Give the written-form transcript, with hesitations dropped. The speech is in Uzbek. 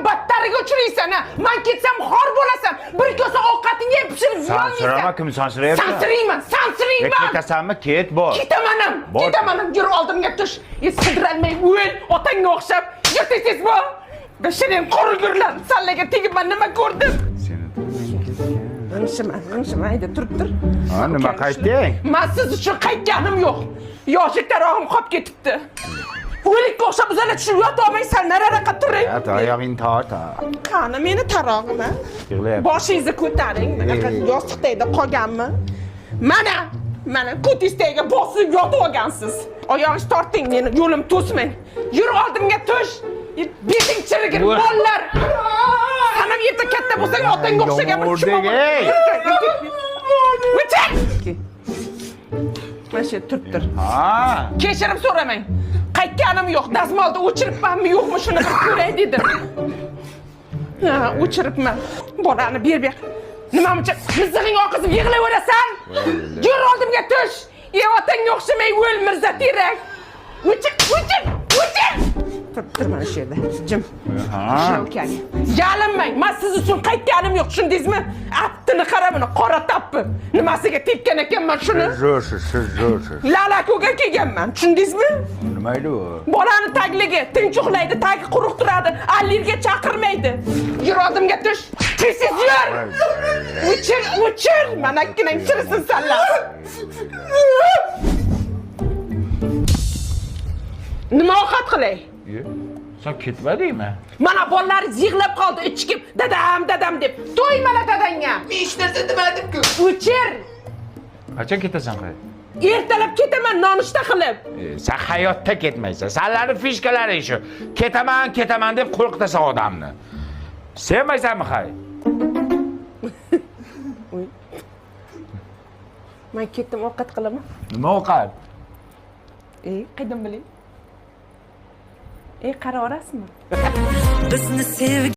battariga uchraysan ha. Man ketsam xor bo'lasan. Bir kosa ovqatingni ham pishirib Sansirama, yeyolmaysan. kim sansirayapti? Sansirayman, sansirayman. Ketasanmi? Ket bor. Ketaman ham, Bor. ketaman ham. Yur oldimga tush. Sidiralmay o'l, otangga o'xshab. Yur tez tez bor. Bashiring qurg'urlar. Sanlarga tegib man nima ko'rdim? Seni G'ingshima, g'ingshima, hayda turib tur. Ha, nima qaytding? Man siz uchun qaytganim yo'q. Yoshi tarog'im qolib ketibdi. O'likka o'xshab uzala tushib yotolmaysan, nariroqqa turing. Ya, oyog'ingni tort. Ha. Qani meni tarog'im, a? Yig'layapti. Boshingizni ko'taring. Bunaqa yostiq tagida qolganmi? Mana, mana ko'tingiz tagiga bosib yotib olgansiz. Oyog'ingizni torting meni, yo'lim to'smang. Yur oldimga tush. Beting chirigir, Voy. bolalar. San ham erta katta bo'lsang otangga o'xshagan bir Yomon ey. O'chir! Mana shu yerda turib tur. Ha. Kechirim so'ramang. Qaytganim yo'q. Dazmolni o'chiribmanmi, yo'qmi shuni bir ko'ray dedim. Ha, o'chiribman. Bolani ber ber. Nima muncha mizig'ing oqizib yig'layverasan? Yur oldimga tush. Ey otangga o'xshamay o'l Mirza terak. O'chir, o'chir, o'chir. Turib tur mana shu yerda. Jim. Ha. Ukani. Yalinmang. Men siz uchun qaytganim yo'q, tushundingizmi? Aptini qara buni, qora tappi. Nimasiga tekkan ekanman shuni? Zo'rsiz, siz zo'rsiz. Lalako'ga kelganman, tushundingizmi? Nima edi u? Bolani tagligi tinch uxlaydi, tagi quruq turadi, allirga chaqirmaydi. Yur oldimga tush. Tez yur. O'chir, o'chir. Manakkinang chirisin sanlar. Nima ovqat qilay? Ye, Sen ketmadingmi? Mana bolalaringiz yig'lab qoldi, ichkib, dadam, dadam deb. To'ymala dadangga. Men hech narsa demadim-ku. O'chir. Qachon ketasan qay? Ertalab ketaman nonushta qilib. Sen hayotda ketmaysan. Sanlarni fishkalaring shu. Ketaman, ketaman deb qo'rqitasan odamni. Sevmaysanmi hay? Men ketdim, ovqat qilaman. Nima ovqat? Ey, qaydan bilay? Ey, qara orasizmi? Bizni sevgan